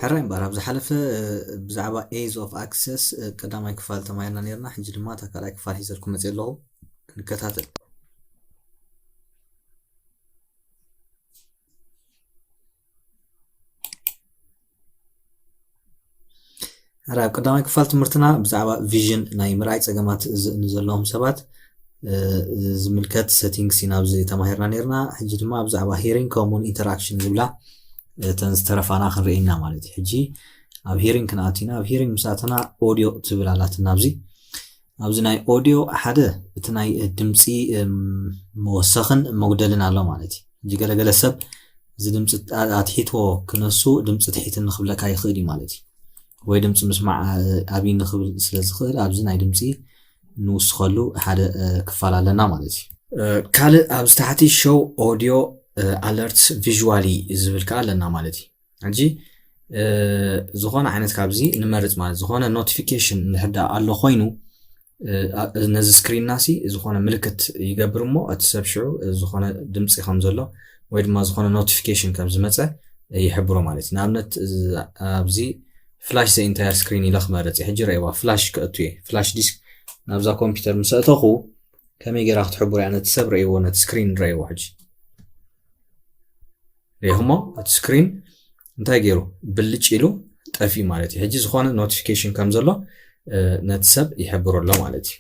ሕራይ እምበኣር፣ ኣብ ዝሓለፈ ብዛዕባ ease of access ቀዳማይ ክፋል ተማሂርና ነርና። ሕጂ ድማ እታ ካልኣይ ክፋል ሒዘልኩም መፅእ ኣለኹ። ንከታተል። ሕራይ ኣብ ቀዳማይ ክፋል ትምህርትና ብዛዕባ ቪዥን ናይ ምርኣይ ፀገማት ንዘለዎም ሰባት ዝምልከት ሰቲንግስ ኢና ኣብዚ ተማሂርና ነርና። ሕጂ ድማ ብዛዕባ ሂሪንግ ከምኡውን ኢንተራክሽን ዝብላ እተን ዝተረፋና ክንርኢ ኢና ማለት እዩ። ሕጂ ኣብ ሂሪንግ ክንኣቱ ኢና። ኣብ ሂሪንግ ምስ ኣተና ኦድዮ ትብል ኣላትና ኣብዚ። ኣብዚ ናይ ኦድዮ ሓደ እቲ ናይ ድምፂ መወሰኽን መጉደልን ኣሎ ማለት እዩ። ሕጂ ገለገለ ሰብ እዚ ድምፂ ኣትሒትዎ ክነሱ ድምፂ ትሒትኒ ክብለካ ይኽእል እዩ ማለት እዩ። ወይ ድምፂ ምስማዕ ኣብይኒ ክብል ስለ ዝኽእል ኣብዚ ናይ ድምፂ ንውስኸሉ ሓደ ክፋል ኣለና ማለት እዩ። ካልእ ኣብዚ ታሕቲ ሾው ኦድዮ ኣለርትስ ቪዥዋሊ ዝብል ከዓ ኣለና ማለት እዩ። ሕጂ ዝኾነ ዓይነት ካብዚ ንመርፅ ማለት ዝኾነ ኖቲፊኬሽን እንድሕር ደኣ ኣሎ ኮይኑ ነዚ ስክሪንና ሲ ዝኾነ ምልክት ይገብር እሞ እቲ ሰብ ሽዑ ዝኾነ ድምፂ ከም ዘሎ ወይ ድማ ዝኾነ ኖቲፊኬሽን ከም ዝመፀ ይሕብሮ ማለት እዩ። ንኣብነት ኣብዚ ፍላሽ ዘ ኢንታየር ስክሪን ኢለ ክመርፅ እየ። ሕጂ ረእይዋ ፍላሽ ከእቱ እየ። ፍላሽ ዲስክ ናብዛ ኮምፒውተር ምስ ኣእተኹ ከመይ ገይራ ክትሕብሮ እያ ነቲ ሰብ ረእይዎ፣ ነቲ ስክሪን ረእይዎ። ሕጂ ሪኢኹሞ እቲ ስክሪን እንታይ ገይሩ ብልጭ ኢሉ ጠፊኡ ማለት እዩ። ሕጂ ዝኾነ ኖቲፊኬሽን ከም ዘሎ ነቲ ሰብ ይሕብሮ ኣሎ ማለት እዩ።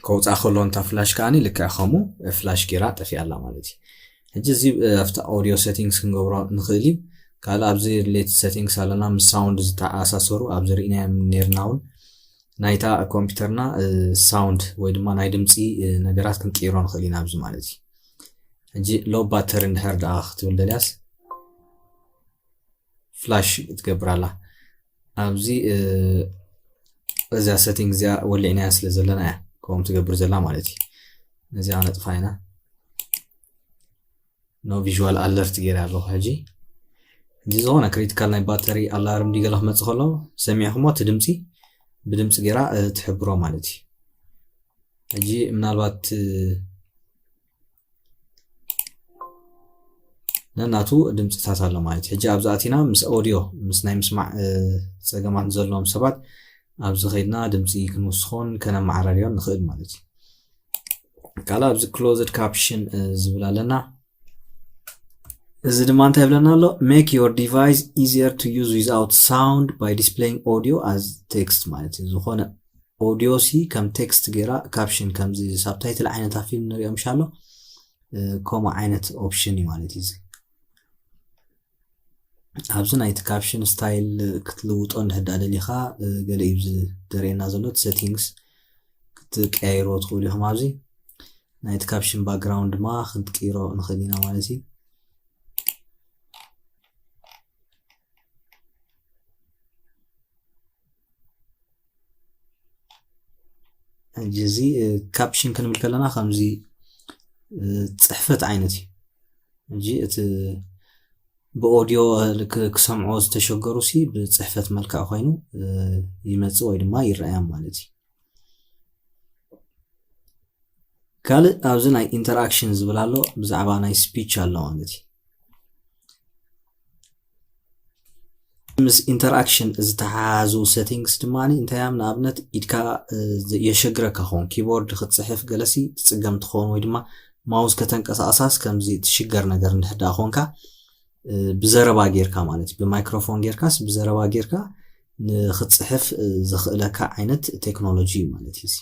ከውፃእ ከሎ እንታ ፍላሽ ከዓኒ ልክዕ ከምኡ ፍላሽ ገይራ ጠፊኣ ኣላ ማለት እዩ። ሕጂ እዚ ኣብቲ ኦዲዮ ሴቲንግስ ክንገብሮ ንኽእል እዩ። ካልእ ኣብዚ ሪሌትድ ሴቲንግስ ኣለና ምስ ሳውንድ ዝተኣሳሰሩ ኣብዚ ርኢናዮም ነርና እውን ናይታ ኮምፒውተርና ሳውንድ ወይ ድማ ናይ ድምፂ ነገራት ክንቅይሮ ንኽእል ኢና ኣብዚ ማለት እዩ። ሕጂ ሎው ባተሪ እንድሕር ደኣ ክትብል ደልያስ ፍላሽ ትገብር ኣላ። ኣብዚ እዚኣ ሴቲንግ እዚኣ ወሊዕናያ ስለ ዘለና እያ ከምኡ ትገብር ዘላ ማለት እዩ። ነዚኣ ነጥፋ ኢና። ኖ ቪዥዋል ኣለርት ገይረ ኣለኹ። ሕጂ ሕጂ ዝኾነ ክሪቲካል ናይ ባተሪ ኣላርም ዲገለ ክመፅእ ከሎ ሰሚዕኹሞ እቲ ድምፂ ብድምፂ ገይራ ትሕብሮ ማለት እዩ። ሕጂ ምናልባት ነናቱ ድምፅታት ኣሎ ማለት እዩ። ሕጂ ኣብዚ ኣቲና ምስ ኦዲዮ ምስ ናይ ምስማዕ ፀገማት ዘለዎም ሰባት ኣብዚ ከይድና ድምፂ ክንውስኾን ከነመዓራርዮን ንኽእል ማለት እዩ። ካልእ ኣብዚ ክሎዝድ ካፕሽን ዝብል ኣለና። እዚ ድማ እንታይ ይብለና ኣሎ? Make your device easier to use without sound by displaying audio as text ማለት እዩ። ዝኾነ ኦዲዮ ሲ ከም ቴክስት ገይራ ካፕሽን ከምዚ ሳብታይትል ዓይነት ኣብ ፊልም ንሪኦ ምሻሎ ከምኡ ዓይነት ኦፕሽን እዩ ማለት እዩ። እዚ ኣብዚ ናይቲ ካፕሽን ስታይል ክትልውጦ እንድሕዳ ደሊኻ ገለ እዩ ዘርእየና ዘሎ እቲ ሴቲንግስ ክትቀያይርዎ ትኽእሉ ኢኹም። ኣብዚ ናይቲ ካፕሽን ባክግራውንድ ድማ ክንቅይሮ ንኽእል ኢና ማለት እዩ። ሕጂ እዚ ካፕሽን ክንብል ከለና ከምዚ ፅሕፈት ዓይነት እዩ። ሕጂ እቲ ብኦዲዮ ክሰምዖ ዝተሸገሩ ሲ ብፅሕፈት መልክዕ ኮይኑ ይመፅእ ወይ ድማ ይረኣያ ማለት እዩ። ካልእ ኣብዚ ናይ ኢንተራክሽን ዝብል ኣሎ ብዛዕባ ናይ ስፒች ኣሎ ማለት እዩ። ምስ ኢንተራክሽን ዝተሓሓዙ ሴቲንግስ ድማ እንታይ እዮም? ንኣብነት ኢድካ የሸግረካ ኸውን ኪቦርድ ክትፅሕፍ ገለሲ ትፅገም ትኸውን ወይ ድማ ማውስ ከተንቀሳቕሳስ ከምዚ ትሽገር ነገር እንድሕዳ ኾንካ ብዘረባ ጌርካ ማለት እዩ ብማይክሮፎን ጌርካስ ብዘረባ ጌርካ ንክትፅሕፍ ዘኽእለካ ዓይነት ቴክኖሎጂ እዩ ማለት እዩ።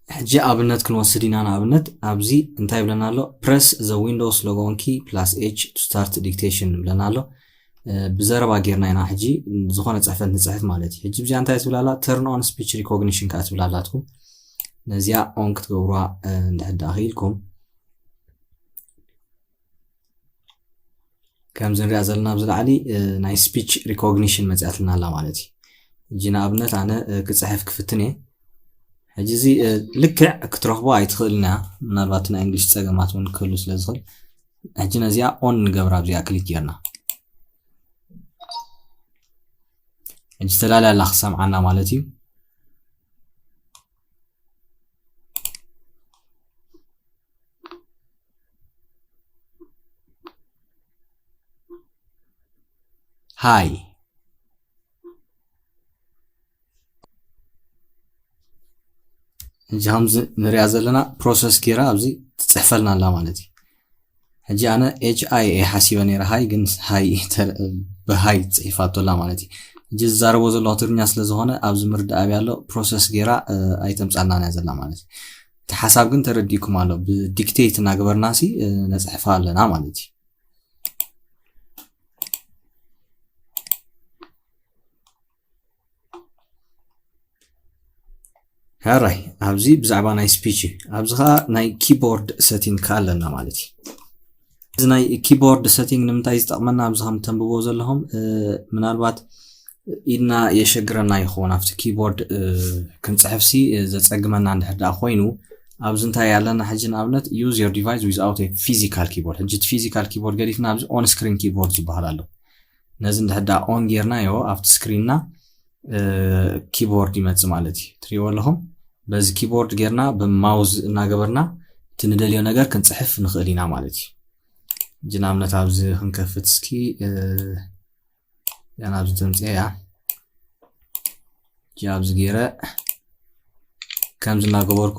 ሕጂ ኣብነት ክንወስድ ኢና። ንኣብነት ኣብዚ እንታይ ይብለና ኣሎ? Press the Windows logon key plus H to start dictation ይብለና ኣሎ። ብዘረባ ጌርና ኢና ሕጂ ዝኾነ ፅሕፈት ንፅሕፍ ማለት እዩ። ሕጂ ብዚኣ እንታይ ትብላላ? Turn on speech recognition ከዓ ትብላላትኩም። ነዚኣ ኦን ክትገብሩዋ እንድሕዳ ክኢልኩም ከምዚ ንሪኣ ዘለና ኣብዚ ላዕሊ ናይ ስፒች ሪኮግኒሽን መፅኣትልና ኣላ ማለት እዩ። ሕጂ ንኣብነት ኣነ ክፅሕፍ ክፍትን እየ። ሕጂ እዚ ልክዕ ክትረኽቦ ኣይትኽእልና ምናልባት ናይ እንግሊሽ ፀገማት እውን ክህሉ ስለ ዝኽእል ሕጂ ነዚኣ ኦን ንገብራ ኣብዚኣ ክሊክ ጌርና ሕጂ ተዳልያ ኣላ ክሰምዓና ማለት እዩ። ሃይ። ሕጂ ከምዚ ንሪኣ ዘለና ፕሮሰስ ገይራ ኣብዚ ትፅሕፈልና ኣላ ማለት እዩ። ሕጂ ኣነ ኤች ኣይ እየ ሓሲበ ነይረ ሃይ፣ ግን ሃይ ተር-፣ ብሃይ ፅሒፋቶ ኣላ ማለት እዩ። ሕጂ ዝዛረቦ ዘለኹ ትግርኛ ስለ ዝኾነ ኣብዚ ምርዳእ ኣብያ ኣሎ። ፕሮሰስ ገይራ ኣይተምፃልና እያ ዘላ ማለት እዩ። እቲ ሓሳብ ግን ተረዲእኩም ኣሎ። ብዲክቴት እናገበርና ሲ ነፅሕፋ ኣለና ማለት እዩ። ሕራይ፣ ኣብዚ ብዛዕባ ናይ ስፒች እዩ። ኣብዚ ኸዓ ናይ ኪቦርድ ሰቲንግ ከኣ ኣለና ማለት እዩ። እዚ ናይ ኪቦርድ ሰቲንግ ንምንታይ ዝጠቕመና? ኣብዚ ከም ተንብቦ ዘለኹም ምናልባት ኢድና የሸግረና ይኸውን ኣብቲ ኪቦርድ ክንፅሕፍሲ ዘፀግመና እንድሕር ደኣ ኮይኑ፣ ኣብዚ እንታይ ኣለና ሕጂ ንኣብነት use your device without a physical keyboard። ሕጂ እቲ ፊዚካል ኪቦርድ ገዲፍና ኣብዚ ኦን ስክሪን ኪቦርድ ዝበሃል ኣሎ። ነዚ እንድሕር ደኣ ኦን ጌርናዮ ኣብቲ ስክሪንና ኪቦርድ ይመጽእ ማለት እዩ። ትሪእዎ ኣለኹም። በዚ ኪቦርድ ጌርና ብማውዝ እናገበርና እቲ ንደልዮ ነገር ክንጽሕፍ ንኽእል ኢና ማለት እዩ። ሕጂ ንኣብነት ኣብዚ ክንከፍት እስኪ፣ ያን ኣብዚ ተምጽእ እያ። ሕጂ ኣብዚ ገይረ ከምዚ እናገበርኩ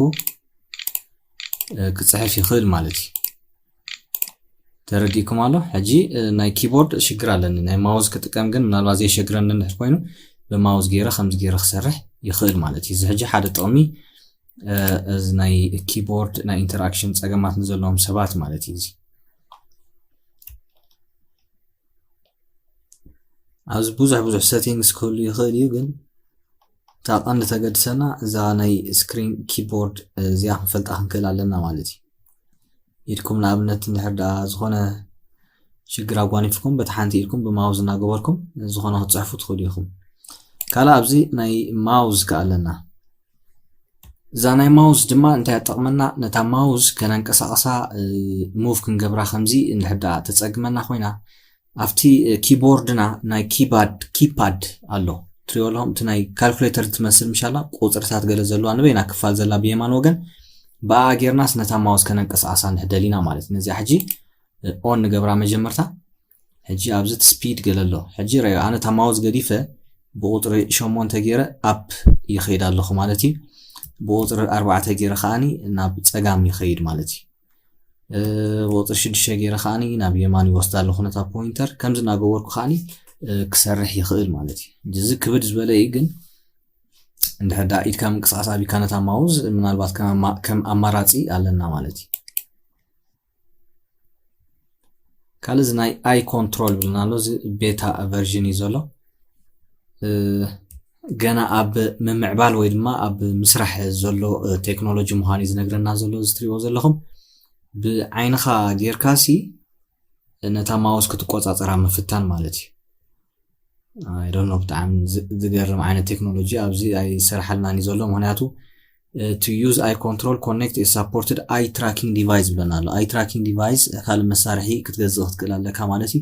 ክጽሕፍ ይኽእል ማለት እዩ። ተረዲእኩም ኣሎ። ሕጂ ናይ ኪቦርድ ሽግር ኣለኒ። ናይ ማውዝ ክጥቀም ግን ምናልባት ዘይሸግረኒ እንድሕር ኮይኑ ብማውዝ ገይረ ከምዚ ገይረ ክሰርሕ ይኽእል ማለት እዩ። እዚ ሕጂ ሓደ ጥቕሚ እዚ ናይ ኪቦርድ ናይ ኢንተራክሽን ጸገማት ንዘለዎም ሰባት ማለት እዩ። እዚ ኣብዚ ብዙሕ ብዙሕ ሰቲንግስ ክህሉ ይኽእል እዩ፣ ግን እታ ቀንዲ ተገድሰና እዛ ናይ ስክሪን ኪቦርድ እዚኣ ክንፈልጣ ክንክእል ኣለና ማለት እዩ። ኢድኩም ንኣብነት እንድሕር ደኣ ዝኾነ ሽግር ኣጓኒፍኩም በቲ ሓንቲ ኢድኩም ብማውዝ እናገበርኩም ዝኾነ ክትፅሕፉ ትኽእሉ ኢኹም። ካልእ ኣብዚ ናይ ማውዝ ከኣ ኣለና። እዛ ናይ ማውዝ ድማ እንታይ ትጠቕመና? ነታ ማውዝ ከነንቀሳቕሳ ሙቭ ክንገብራ ከምዚ እንድሕር ደኣ ተጸግመና ኮይና ኣብቲ ኪቦርድና ናይ ኪባድ ኪፓድ ኣሎ ትሪኦ ኣለኹም። እቲ ናይ ካልኩሌተር ትመስል ምሻላ ቁፅርታት ገለ ዘለዋ ንበይና ክፋል ዘላ ብየማን ወገን ብኣ ጌርናስ ነታ ማውዝ ከነንቀሳቕሳ እንድሕር ደሊና ማለት እዩ። ነዚኣ ሕጂ ኦን ንገብራ መጀመርታ። ሕጂ ኣብዚ እቲ ስፒድ ገለ ኣሎ። ሕጂ ረዮ ኣነ እታ ማውዝ ገዲፈ ብቁፅሪ ሸሞንተ ገይረ ኣፕ ይኸይድ ኣለኹ ማለት እዩ። ብቁፅሪ ኣርባዕተ ገይረ ከዓኒ ናብ ፀጋም ይኸይድ ማለት እዩ። ብቁፅሪ ሽዱሽተ ገይረ ከዓኒ ናብ የማን ይወስዳ ኣለኹ ነታ ፖይንተር። ከምዚ እናገበርኩ ከዓኒ ክሰርሕ ይኽእል ማለት እዩ። እዚ ክብድ ዝበለ እዩ፣ ግን እንድሕር ደኣ ኢድካ ምንቅስቃስ ኣቢካ ነታ ማውዝ ምናልባት ከም ኣማ-፣ ከም ኣማራፂ ኣለና ማለት እዩ። ካልእ እዚ ናይ ኣይ ኮንትሮል ብልና ኣሎ። እዚ ቤታ ቨርዥን እዩ ዘሎ። ገና ኣብ ምምዕባል ወይ ድማ ኣብ ምስራሕ ዘሎ ቴክኖሎጂ ምዃኑ እዩ ዝነግረና ዘሎ። እዚ ትሪእዎ ዘለኹም ብዓይንኻ ጌርካሲ ነታ ማውስ ክትቆጻጸራ ምፍታን ማለት እዩ። I don't know፣ ብጣዕሚ ዝ-፣ ዝገርም ዓይነት ቴክኖሎጂ ኣብዚ ኣይሰርሓልናን እዩ ዘሎ። ምኽንያቱ to use eye control connect a supported eye tracking device ብለና ኣሎ። ኣይ ትራኪንግ ዲቫይስ ካልእ መሳርሒ ክትገዝእ ክትክእል ኣለካ ማለት እዩ።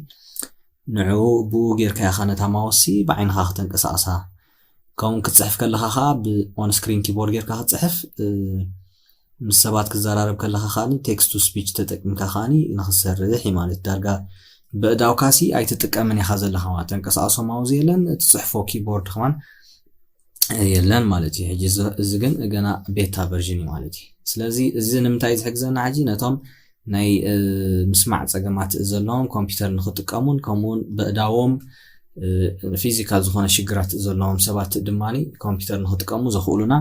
ንዕኡ ብኡ ጌርካ ኢኻ ነታ ማውሲ ብዓይንኻ ክተንቀሳቕሳ። ከምኡ ክትጽሕፍ ከለኻ ኸዓ ብኦን ስክሪን ኪቦርድ ጌርካ ክትጽሕፍ፣ ምስ ሰባት ክዘራረብ ከለኻ ከዓኒ ቴክስት ቱ ስፒች ተጠቂምካ ከዓኒ ንኽሰርሕ እዩ ማለት። ዳርጋ ብእዳውካሲ ኣይትጥቀምን ኢኻ ዘለኻ ማለት። ተንቀሳቕሶ ማውዝ የለን፣ እቲ ጽሕፎ ኪቦርድ ከማን የለን ማለት እዩ። ሕጂ እዚ፣ እዚ ግን ገና ቤታ ቨርዥን እዩ ማለት እዩ። ስለዚ እዚ ንምንታይ እዩ ዝሕግዘና? ሕጂ ነቶም ናይ ምስማዕ ጸገማት ዘለዎም ኮምፒውተር ንኽጥቀሙን ከምኡውን በእዳዎም ፊዚካል ዝኾነ ሽግራት ዘለዎም ሰባት ድማ ኮምፒውተር ንኽጥቀሙ ዘኽእሉና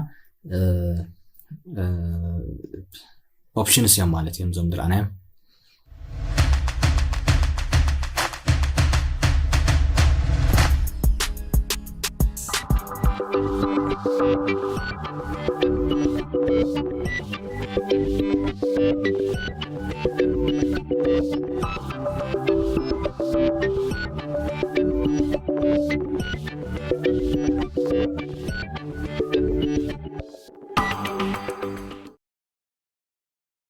ኦፕሽንስ እዮም ማለት እዮም እዞም ዝረኣናዮም።